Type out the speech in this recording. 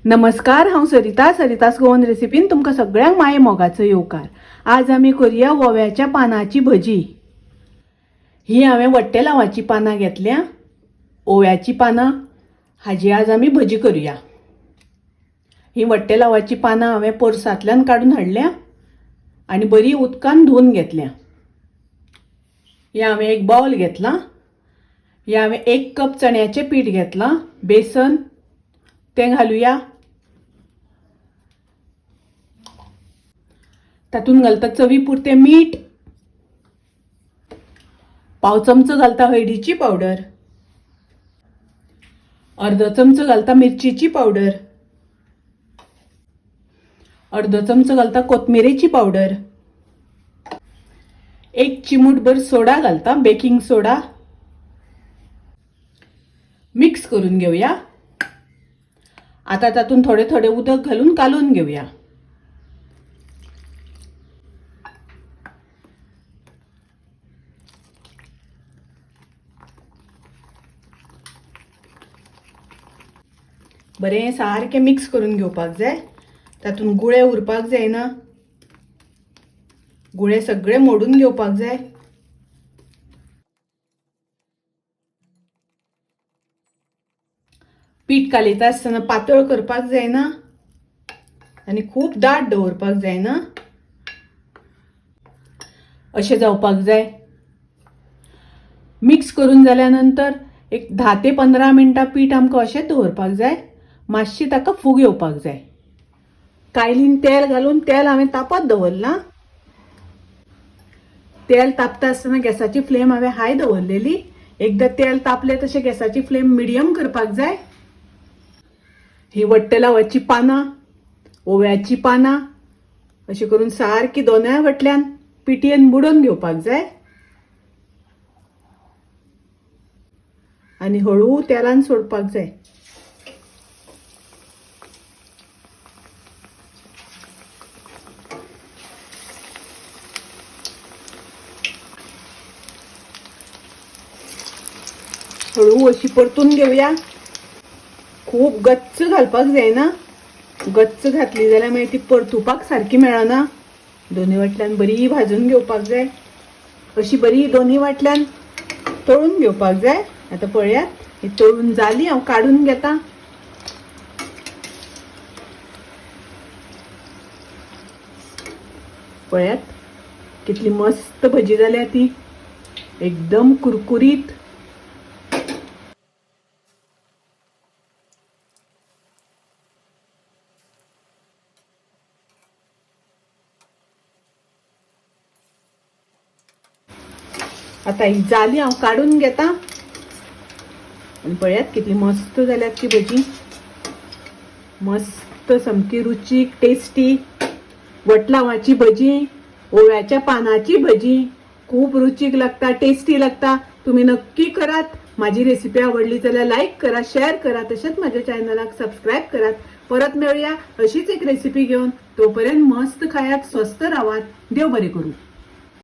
नमस्कार, हांव सरिता. सरितास गोवन रेसिपीन तुमकां सगळ्यांक माये मोगाचो येवकार. आज आमी करुया ओव्याच्या पानाची भजी. ही हांवें वट्टेलांवाची पानां घेतल्या, ओव्याची पानां, हाजी आज आमी भजी करुया. ही वट्टेलांवाची पानां हांवें पोरसांतल्यान काडून हाडल्या आनी बरी उदकान धुवन घेतल्या. हे हांवें एक बावल घेतलां. हे हांवें 1 कप चण्याचें पीठ घेतलां, बेसन, तें घालुया. तातूंत घालता चवी पुरतें मीठ, 1/4 चमचो घालता हळदीची पावडर, 1/2 चमचो घालता मिरचीची पावडर, 1/2 चमचो घालता कोथमिरेची पावडर, 1 चिमूटभर सोडा घालता, बेकिंग सोडा. मिक्स करून घेऊया. आता तातूंत थोडे थोडे उदक घालून कालोवन घेऊया. बरें सारकें मिक्स करून घेवपाक जाय. तातूंत गुळे उरपाक जायना, गुळे सगळे मोडून घेवपाक जाय. पीठ कालयता आसतना पातळ करपाक जायना आनी खूब दाट दवरपाक जायना, अशें जावपाक जाय. मिक्स करून जाल्या नंतर एक 10 ते 15 मिनटां पीठ आमकां अशेंच दवरपाक जाय. मातशी ताका फूग येवपाक जाय. कायलीन तेल घालून तेल हांवें तापत दवरलां. तेल तापता आसतना गॅसाची फ्लेम हांवें हाय दवरलेली. एकदां तेल तापलें तशें गॅसाची फ्लेम मिडियम करपाक जाय. ही वट्टेलांवाची पानां, ओव्याची पानां अशें करून सारकी दोनाय वटल्यान पिठयेन बुडोवन घेवपाक जाय आनी हळू तेलान सोडपाक जाय. हळू अशी परतून घेवया. खूब गच्च घालपाक जायना, गच्च घातली जाल्यार मागीर ती परतुपाक सारकी मेळना. दोनूय वाटल्यान बरी भाजून घेवपाक जाय. अशी बरी दोनूय वाटल्यान तळून घेवपाक जाय. आतां पळयात, ही तळून जाली, हांव काडून घेता. पळयात कितली मस्त भजी जाल्या ती, एकदम कुरकुरीत. आता ही जाली हांव काडून घेता आनी पळयात कितली मस्त जाल्यात ती भजी. मस्त सामकी रुचीक, टेस्टी वटलांवाची भजी, ओव्याच्या पानाची भजी खूब रुचीक लागता, टेस्टी लागता. तुमी नक्की करात. माझी रेसिपी आवडली जाल्यार लायक करा, शेअर करा, तशेंच माझ्या चॅनलाक सबस्क्रायब करात. परत मेळुया अशीच एक रेसिपी घेवन. तोपर्यंत मस्त खायात, स्वस्थ रावात. देव बरें करूं.